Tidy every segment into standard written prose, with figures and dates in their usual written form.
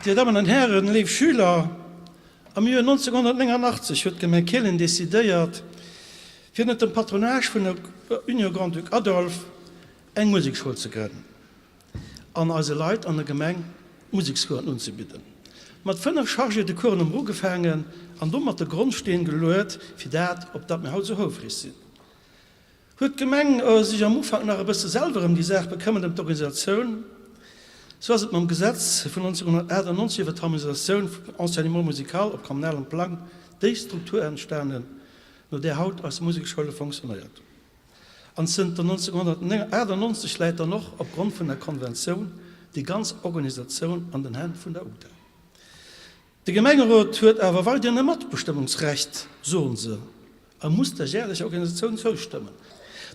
Dir Dammen an Hären, léif Schüler, am Joer 1989 huet d'Gemeng Kielen decidéiert, fir ënnert dem Patronage vun der Union Grand-Duc Adolphe eng Musekschoul ze grënnen an eise Leit an der Gemeng Musekscoursen unzebidden. Mat 5 Chargés de coursen hu mer ugefaangen an domat de Grondsteen geluet fir dat, op dat mir haut esou houfreg sinn. Huet d'Gemeng sech am Ufank nach e bësse selwer ëm déi Saach bekëmmert, ëm d'Organisatioun, sou ass et mam Gesetz vun 1998 iwwer d'Harmonisatioun vum Enseignement musical op kommunalem Plang déi Struktur entstanen, no där haut eis Musekschoule fonctionnéiert. An zënter 1998 läit dann och opgrond vun der Konventioun déi ganz Organisatioun an den Hänn vun der UGDA. De Gemengerot huet awer weiderhin e Matbestëmmungsrecht, soen se, a muss der järlecher Organisatioun zoustëmmen.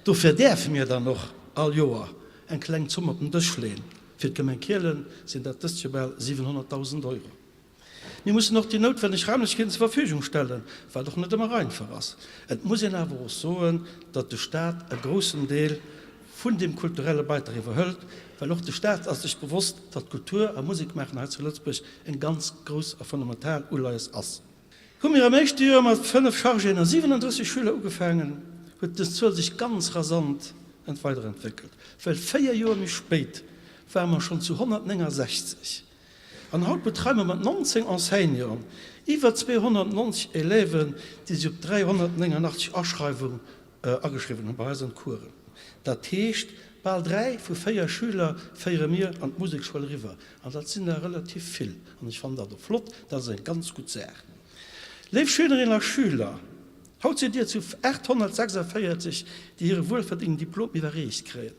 Dofir däerfe mir dann och all Joer eng kleng Zomm op den Dësch leeën. Fir d'Gemeng Kielen sinn dat dëst Joer bal 700.000 Euro. Mir mussen och déi noutwenneg Raimlechkeeten zur Verfügung stellen, wat och net ëmmer einfach ass. Et muss een awer och soen, datt de Staat e groussen Deel vun deem kulturelle Beitrag iwwerhëlt, well och de Staat ass sech bewosst, datt Kultur a Musek maachen hei zu Lëtzebuerg eng ganz grouss a fundamental Uleies ass. Hu mir am éischte Joer mat 5 Chargéen a 37 Schüler ugefaangen, huet dës Zuel sech ganz rasant weiderentwéckelt, well 4 Joer méi spéit ware mer schonn zu 169. An haut betreie mer mat 19 Enseignanten iwwer 290 Élèven, déi sech op 389 Aschreiwung ageschriwwen hunn bei eis an d'Coursen. Dat heescht, bal 3 vu 4 Schüler féiere mir an d'Musekschoul eriwwer. An dat sinn der relativ vill. An ech fannen dat och flott, dat ass eng ganz gutt Saach. Léif Schülerinnen a Schüler, haut sidd Dir zu 846, déi hire wuelverdéngten Diplom iwwerreecht kréien.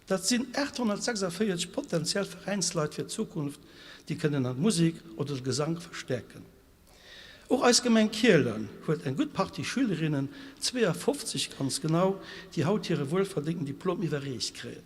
Dat sinn 846 potentiell Veräinsleit fir d'Zukunft, déi kënnen an d'Musek oder de Gesank verstäerken. Och eis Gemeng Kielen huet eng gutt Partie Schülerinnen, 52 ganz genau, déi haut hire wuelverdéngten Diplom iwwerreecht kréien.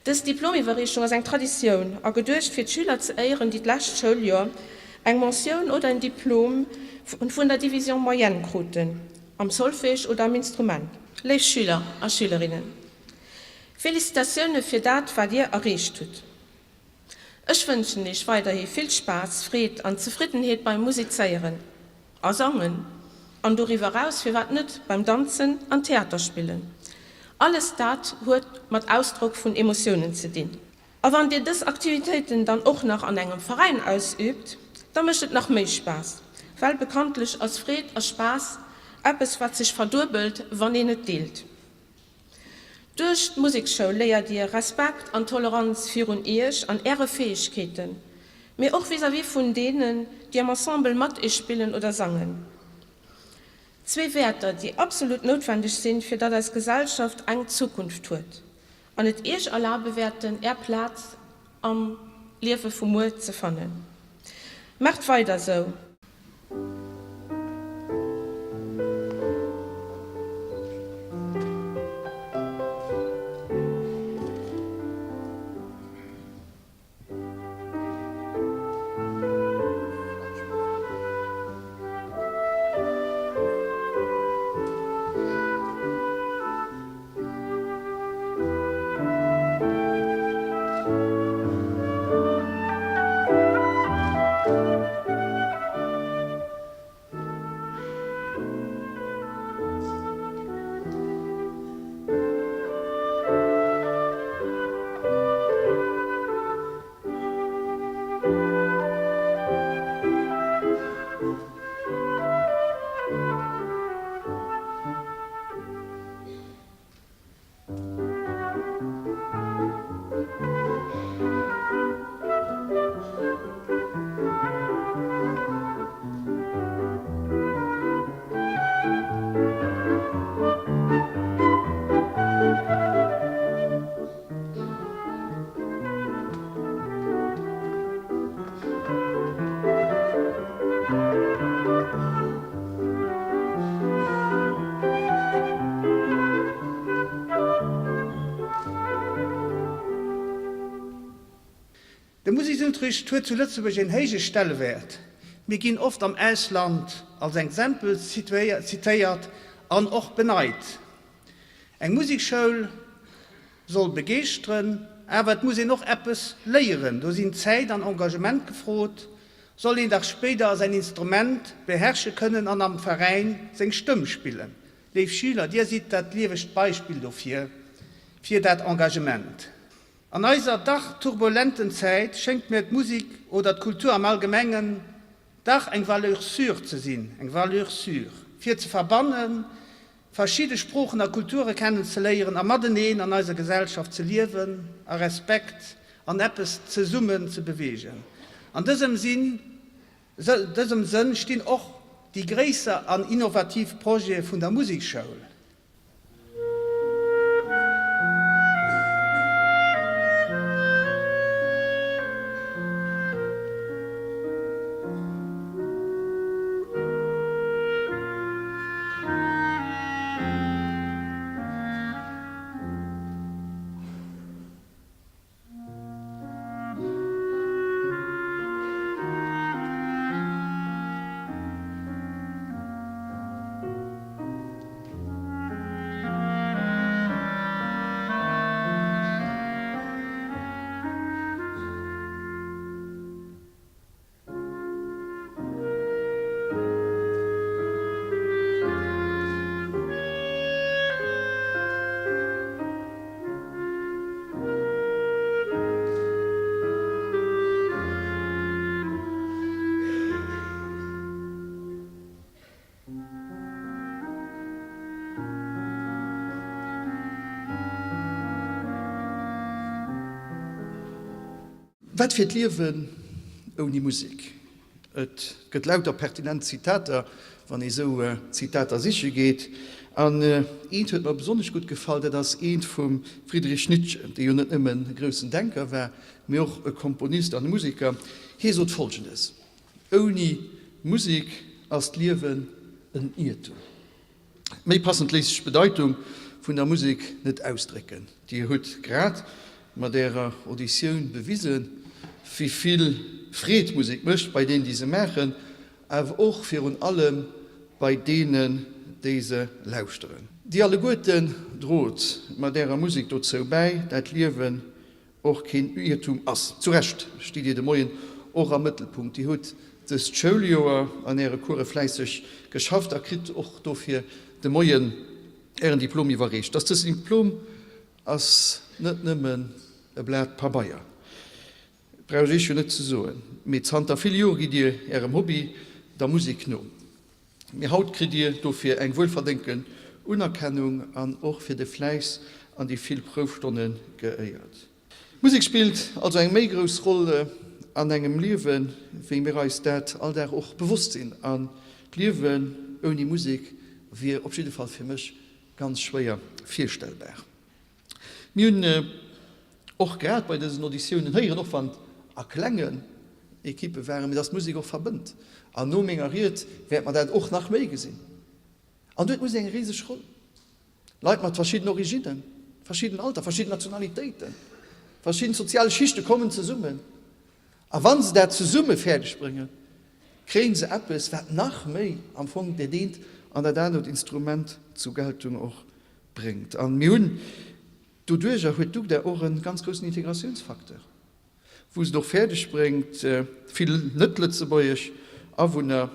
Dës Diplomiwwerreechung ass eng Traditioun a geduecht fir d'Schüler ze éieren, déi d'lescht Schouljoer eng Mentioun oder en Diplom vun der Division moyenne kruten, am Solfège oder am Instrument. Léif Schüler a Schülerinnen, Felicitatioune fir dat wat Dir erreecht hutt. Ech wënschen Iech weiderhi vill Spaass, Freed an Zefriddenheet beim Musizéieren a Sangen an doriwwer eraus, firwat net, beim Danzen an Theaterspillen. Alles dat huet mat Ausdrock vun Emotiounen ze dinn. A wann Dir dës Aktivitéiten dann och nach an engem Veräin ausüübt, da mécht et nach méi Spaass, well bekanntlech ass Freed a Spaass eppes wat sech verduebelt, wann een et deelt. Duerch d'Musekschoul léiert Dir Respekt an Toleranz virun Iech an Äre Fäegkeeten, mee och vis-à-vis vun deenen, déi am Ensemble mat Iech spillen oder sangen. Zwee Wäerter, déi absolut noutwendeg sinn, fir datt eis Gesellschaft eng Zukunft huet an et Iech erlabe wäerten, Är Plaz am Liewe vu muer ze fannen. Maacht weider sou! De Museksunterricht huet zu Lëtzebuerg een héije Stellewäert. Mir ginn oft am Ausland als Exempel zitéiert an och beneit. Eng Musekschoul soll begeeschteren, awer et muss een och eppes léieren. Do sinn Zäit an Engagement gefrot. Soll een dach spéider säin Instrument beherrsche kënnen an am Veräin seng Stëmm spillen. Léif Schüler, dir sidd dat liewegt Beispill dofir, fir dat Engagement. An eiser dach turbulenten Zäit schéngt mir d'Musik oder d'Kultur am Allgemengen dach eng Valeur sûre ze sinn, eng Valeur sûre, fir ze verbannen, verschidde Sproochen a Kulture kennen ze léieren a mateneen an eiser Gesellschaft ze liewen a Respekt an eppes zesummen ze beweegen. An dësem Sinn dësem Sënn stinn och déi gréisser an innovativ Projete vun der Musekschoul. Wat wier d'Liewen ouni Musek? Et gëtt lauter pertinent Zitater, wann ee sou Zitater siche geet. An eent huet mer besonnesch gutt gefall, dat ass eent vum Friedrich Nietzsche, dee jo net nëmmen e groussen Denker war, mee och e Komponist an e Museker. Hie sot Folgendes, Ouni Musek ass d'Liewen en Iertum. Méi passend léisst sech d'Bedeitung vun der Musek net ausdrécken. Dir hutt grad mat Ärer Auditioun bewisen, wéi vill Freed Musek mécht bei deenen, déi se maachen, awer och virun allem bei deenen, déi se lauschteren. Dir alleguerten drot mat Ärer Musek dozou bäi, dat d'Liewen och keen Iertum ass. Zu Recht stitt Dir de Moien och am Mëttelpunkt. Dir hutt dëst Schouljoer an Äre Course fläisseg geschafft a kritt och dofir de Moien Ären Diplom iwwerreecht. Dass dësen Diplom ass net nëmmen e Blat Pabeier, brauch ech Iech jo net ze soen, mee zanter ville Jore gitt Dir Ärem Hobby, der Musek, no. Mee haut kritt Dir dofir eng wuelverdéngten Unerkennung an och fir de Fläiss an déi vill Proufstonne geéiert. D'Musek spillt also eng méi grouss Roll an engem Liewen, wéi mir eis dat all Dag och bewosst sinn. An d'Liewen ouni Musek wier op jidde Fall fir mech ganz schwéier virstellbar. Mir hunn och grad bei dësen Auditiounen héieren, och wann et a klengen Ekippe waren, mee dass d'Musek och verbënnt. An no menger Ried wäerte mer dat och nach méi gesinn. An do huet d'Musek eng riseg Roll. Leit mat verschidden Originnen, verschidden Alter, verschidden Nationalitéiten, verschidden soziale Schichte kommen zesummen. A wa se dat zesumme fäerdeg bréngen, kréie se eppes, wat nach méi am Fong dat eent an dat anert Instrument zu Geltung och bréngt. A mir hunn doduerjer huet d'UGDA och e ganz groussen Integratiounsfacteur, wou se et och fäerdeg bréngt, vill net-lëtzebuergesch Awunner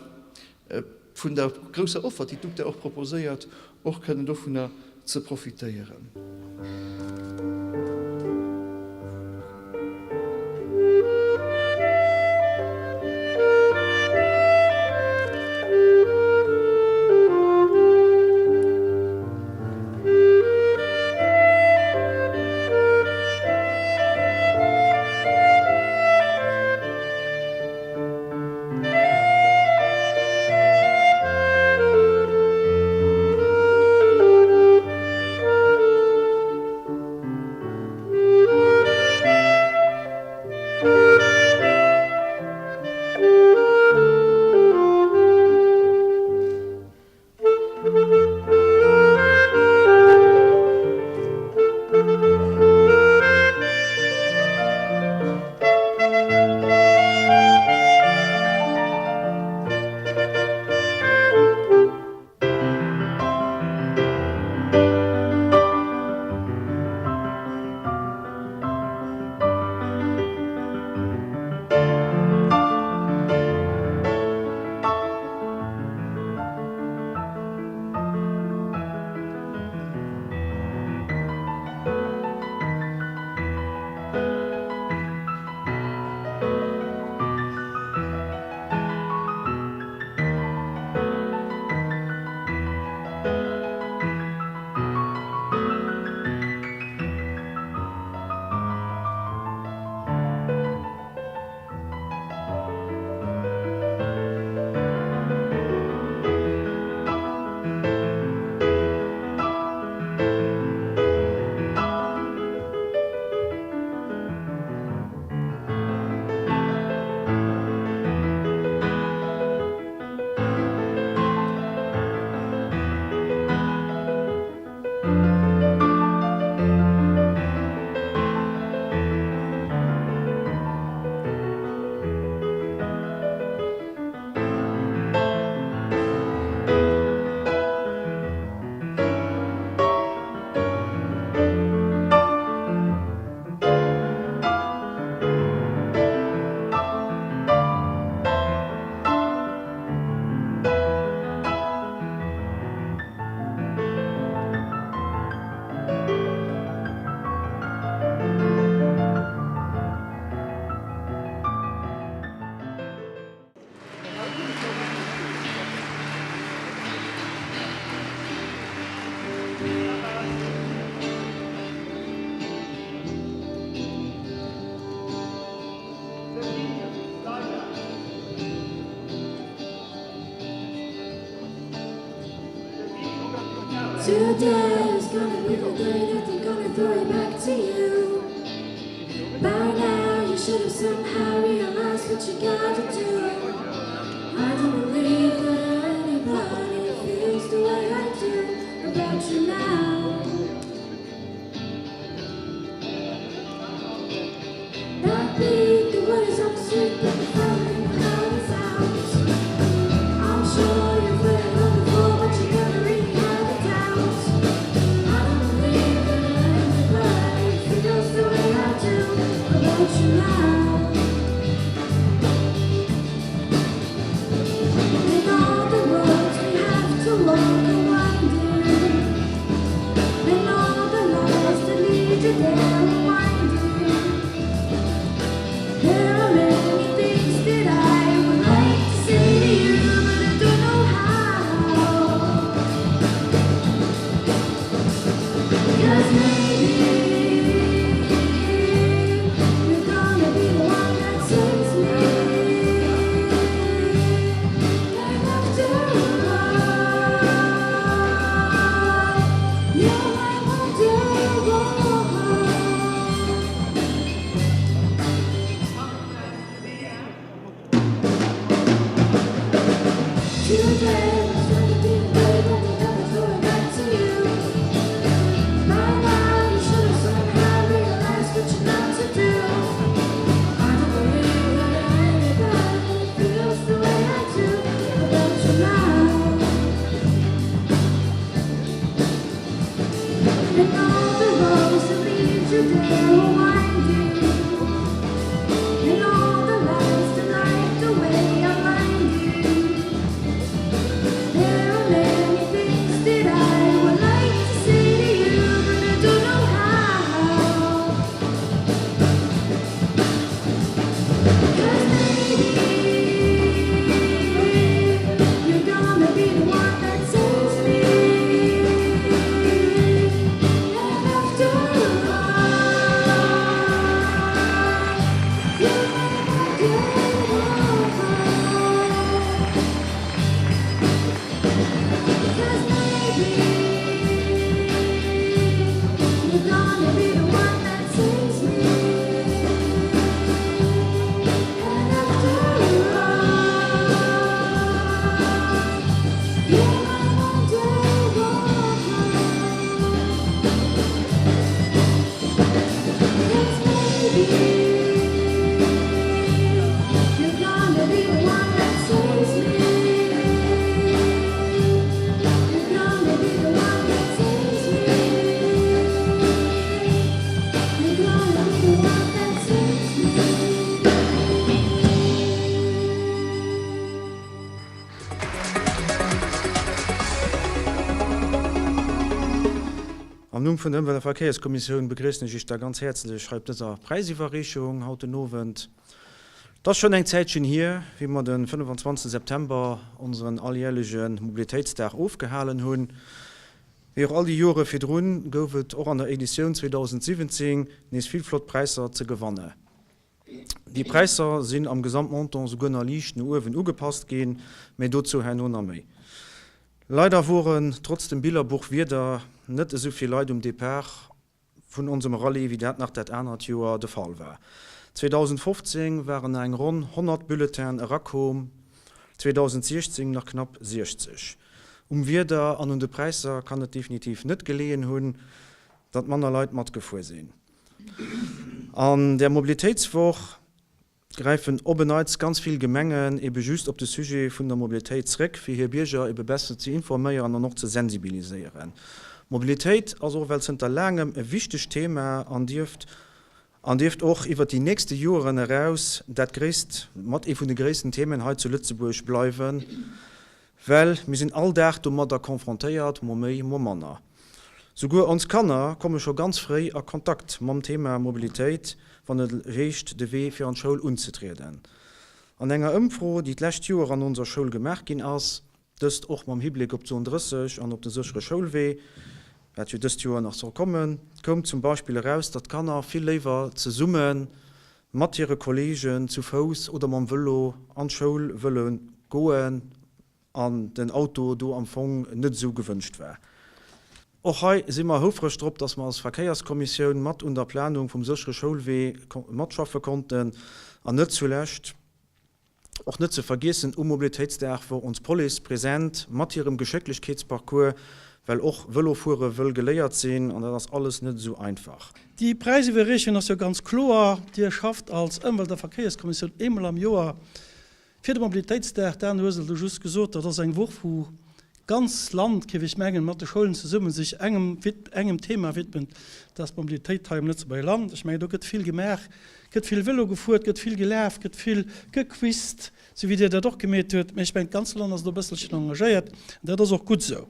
vun der grousser Offer, déi d'UGDA och proposéiert, och kënnen dovunner ze profitéieren. Today is gonna be the day that they're gonna throw it back to you. By now you should have somehow realized what you gotta do. I don't believe that anybody feels the way I do about you now. That beat, the word is on the street, but the phone is out. I'm sure you've heard it all before, but you never really had a doubt. I don't believe that anybody feels the way I do about you now. And all the roads we have to walk are winding, and all the lies that lead you there are winding. There are many things that I would like to say to you, but I don't know how. 'Cause maybe you're gonna be the one that saves me. And after all, you're my wonderwall. Today is gonna be the day that they're gonna throw it back to you. By now you should have somehow realized what you're not to do. I don't believe that anybody feels the way I do about you now. And all the roads that lead you there are winding, and all the lights that light the way are blinding. There are many things that I would like to say to you, but I don't know how. 'Cause maybe you're gonna be the one that saves me. And after all, you're my wonderwall. 'Cause maybe you're gonna be the one that saves me. And after all, you're my wonderwall. 'Cause maybe you're gonna be the one that saves me. You're gonna be the one that saves me. You're gonna be the one that saves me. Am Numm vun der Ëmwelt a Verkéierskommissioun begréissen ech Iech da ganz häerzlech hei op dëser Präisiwwerreechung haut den Owend. Et ass schonn eng Zäitchen hier, wéi mer de 25 September onseren alljärleche Mobilitéitsdag ofgehalen hunn. Wéi och all déi Jore virdrun gouf et och an der Editioun 2017 nees vill flott Präisser ze gewanne. Déi Präisser sinn am Gesamtmontant souguer nach liicht no uewen ugepasst ginn, mä dozou herno nach méi. Leider woren trotz dem Billerbuch Wieder net esou vill Leit um Depart vun onsem Rallye wéi dat nach dat anert Joer de Fall war. 2015 waren nach eng ronn 100 Bulletinen erakoom, 2016 nach knapp 60. Um Wieder an un de Präisser kann et definitiv net geleeën hunn, datt manner Leit matgefuer sinn. An der Mobilitéitswoch gräifen op en Neits ganz vill Gemengen ebe just op de Sujet vun der Mobilitéit zréck, fir hir Bierger ebe besser ze informéieren an och ze sensibiliséieren. Mobilitéit ass och ewell zënter laangem e wichtegt Thema an dierft an dierft och iwwert déi nächste Joeren eraus dat gréisst, mat ee vun de gréissten Themen hei zu Lëtzebuerg bleiwen. Well mir sinn all Dag domadder confrontéiert, mol méi, mol manner. Souguer ons Kanner komme scho ganz fréi a Kontakt mam Thema Mobilitéit, wann et heescht, de Wee fir an d'Schoul unzetrieden. An enger Ëmfro, déi d'lescht Joer an onser Schoul gemaach ginn ass, dëst och mam Hibléck op d'Zon 30 an op de séchere Schoulwee, wat jo dëst Joer nach soll kommen, koum zum Beispill eraus, datt d'Kanner vill léiwer zesumme mat hire Kolleegen zu Fouss oder mam Vëlo an d'Schoul wëlle goen an den Auto do am Fong net esou gewënscht war. Och hei si mer houfreg drop, dass mer als Verkéierskommissioun mat un der Planung vum séchere Schoulwee matschaffe konnten an net zulescht, och net ze vergiessen, um Mobilitéitsdag wor ons Police present mat hirem Geschécklechkeetsparcours, well och Vëlofuere wëll geléiert sinn an dat ass alles net esou einfach. Déi Präisiwwerreechung ass jo ganz kloer. Dir schafft als Ëmwelt a Verkéierskommissioun eemol am Joer Fir de Mobilitéitsdag, d'Anne Hoesel huet just gesot, dat ass eng Woch, wou d'ganz Land, géif ech mengen, mat de Schoulen zesummen sech engem engem Thema widment, dat ass d'Mobilitéit hei am Lëtzebuerger Land. Ech mengen, do gëtt vill gemaach, gëtt vill Vëlo gefuer, et gëtt vill gelaf, gëtt vill gequizt, sou wéi Dir dat och gemeet hutt. Mä ech mengen, d'ganz Land ass do e bësselchen engagéiert an dat ass och gutt esou.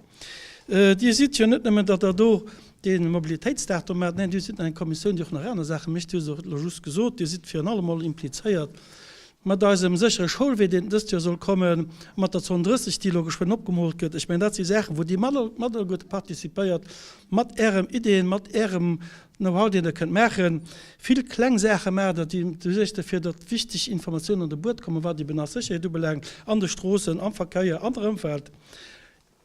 Dir sidd jo net nëmmen, datt Der do dee Mobilitéitsdag do maacht, neen, Dir sidd nach eng Kommissioun, déi och nach aner Saache mécht. Dir hutt et och elo just gesot, Dir sidd virun allem mol implizéiert Mat eisem séchere Schoulwee, deen dëst Joer soll kommen, mat der Zon 30, déi elo geschwënn opgemoolt gëtt, ech mengen, dat si Saachen, wou Dir mat alleguerte participéiert, mat Ärem Ideeën, mat Ärem Know-how, deen Der kënnt maachen. Vill kleng Saache maacht Der, déi du suergt derfir, datt wichteg Informatiounen an de Buet kommen, wat eben eis Sécherheet ubelaangt, an de Stroossen, am Verkéier, an der Ëmwelt.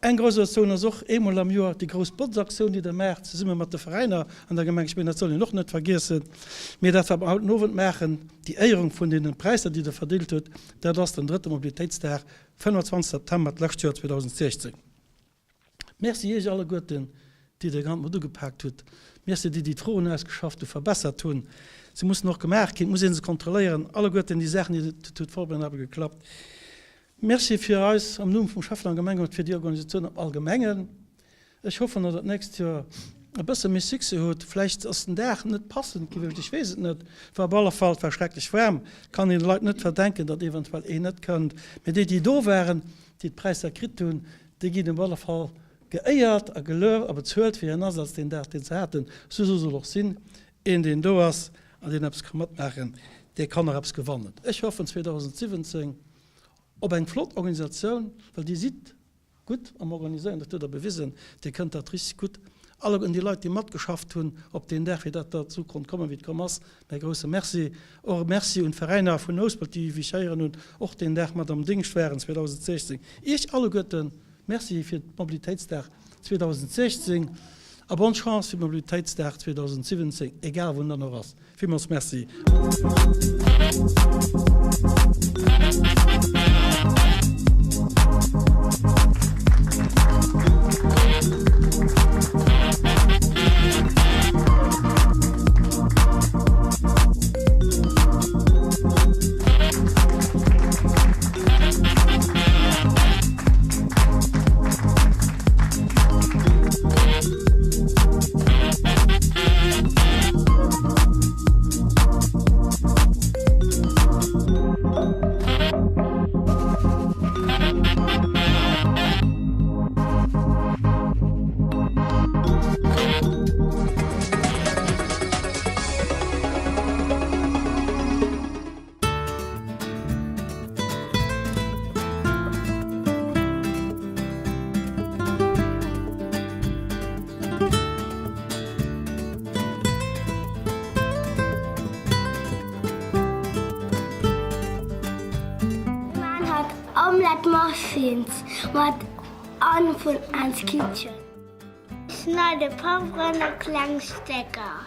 Eng grouss Aktioun ass och eemol am Joer déi grouss Botzaktioun, déi Der maacht, zesumme mat de Veräiner an der Gemeng. Ech mengen, dat soll een och net vergiessen. Mee dat, wat mer haut den Owend maachen, déi Éierung vun deene Präisser, déi Der verdeelt hutt, dat ass den drëtte Mobilitéitsdag, 25 September d'lescht Joer 2016. Merci Iech alleguerten, déi Der grad mat ugepaakt hutt. Merci déi, déi d'Froen ausgeschafft hu verbessert hunn. Se mussen och gemaach ginn, et muss ee se kontrolléieren. Alleguerten déi Saachen, déi Der hutt formidabel geklappt. Merci fir eis am Numm vum Schäffen a Gemengerot fir déi Organisatioun am Allgemengen. Ech hoffen, datt Der d'nächst Joer e bësse méi Succès hutt. Vläicht ass den Dag net passend gewiescht, ech weess et net. War op alle Fall, et war schrecklech waarm, kann een de Leit net verdenken, datt eventuell een net kënnt. Mee déi, déi do waren, déi d'Präisser kritt hunn, déi ginn op alle Fall geéiert a gelueft a bezuelt fir hiren Asaz deen Dag, deen se haten. Sou soll et och sinn. Een, deen do ass an deen eppes ka matmaachen, dee kann och eppes gewannen. Ech hoffen 2017 op eng flott Organisatioun, well Dir sidd gutt am Organiséieren, dat hutt Der bewisen, Dir kënnt dat richteg gutt. Alleguerten déi Leit, déi matgeschafft hunn op deen Dag, fir dat dat esou konnt kommen, wéi et komm ass, mäi grouse Merci. Och e Merci un d'Veräiner vun Nouspelt, déi, wéi ech héieren hunn, och deen Dag mat am Dingscht waren 2016. Iech alleguerten Merci fir d'Mobilitéitsdag 2016 a bonne Chance fir de Mobilitéitsdag 2017, egal wou en dann och ass. Villmools Merci. Maan haut Omelette Muffins mat Anne vun Anne's Kitchen. Schneide Poivron a kleng Stécker.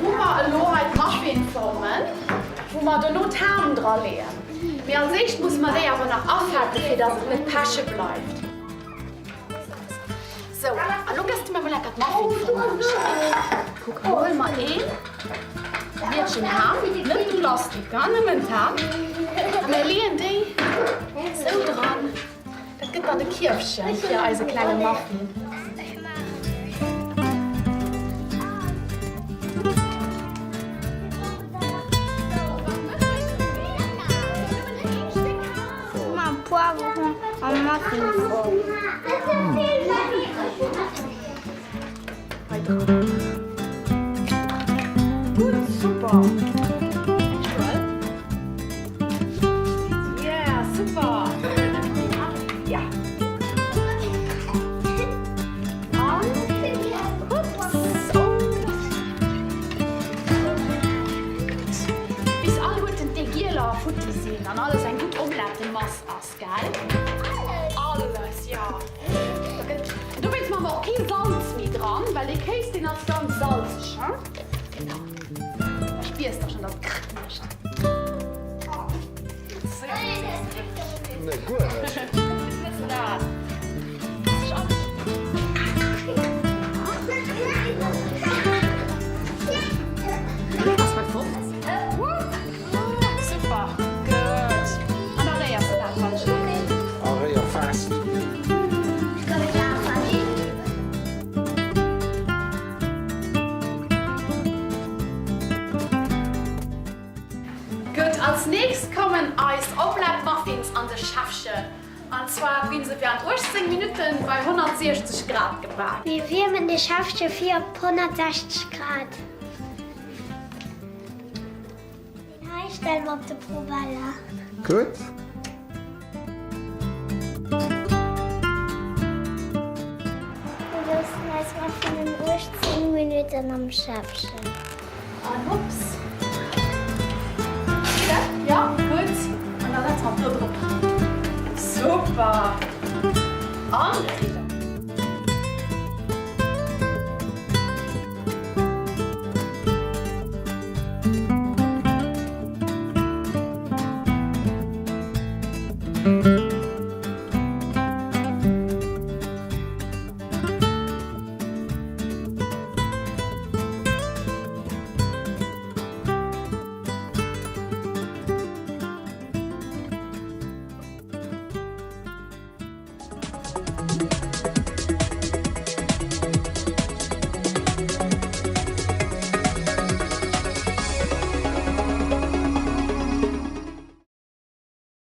Hu mer elo hei d'Muffinformen, wou mer dono d'Ham dra leeën. Mee als éischt musse mer déi awer nach afetten, fir dass et net peche bleift. Sou, a lo gëss de mir mol lecker d'Muffinformen. Kuck, elo huele mer een Wiertchen Ham, net de Plastik, gell, nëmmen d'Ham. A mir leeën déi sou dran. Dat gëtt dann de Kierfchen fir eise klenge Muffin. Poivron en Muffinform. Gutt, super! Yeah, super! Ja. An, ups, oh! Da gëtt, dowéinst maache mer och kee Salz méi dran, well dee Kéis, deen ass ganz salzeg, hein? Genau. Da spiers de schonn, datt et krrk mécht. Nee, guer net. Super, gutt. An da réiers de dat ganz schéin. A réier fest. Gutt, als nächst kommen eis Omelette Muffins an de Schäffchen. An zwar ginn se während 18 Minutten bei 160 Grad gebak. Mir wiermen de Schäffche vir op 160 Grad. Deen hei stelle mer op de Probeller. Gutt. Mir loossen eis Muffinen 18 Minutten am Schäffchen. An hopps. Geet dat? Jo, gutt. An da setze mer do drop. Super. An.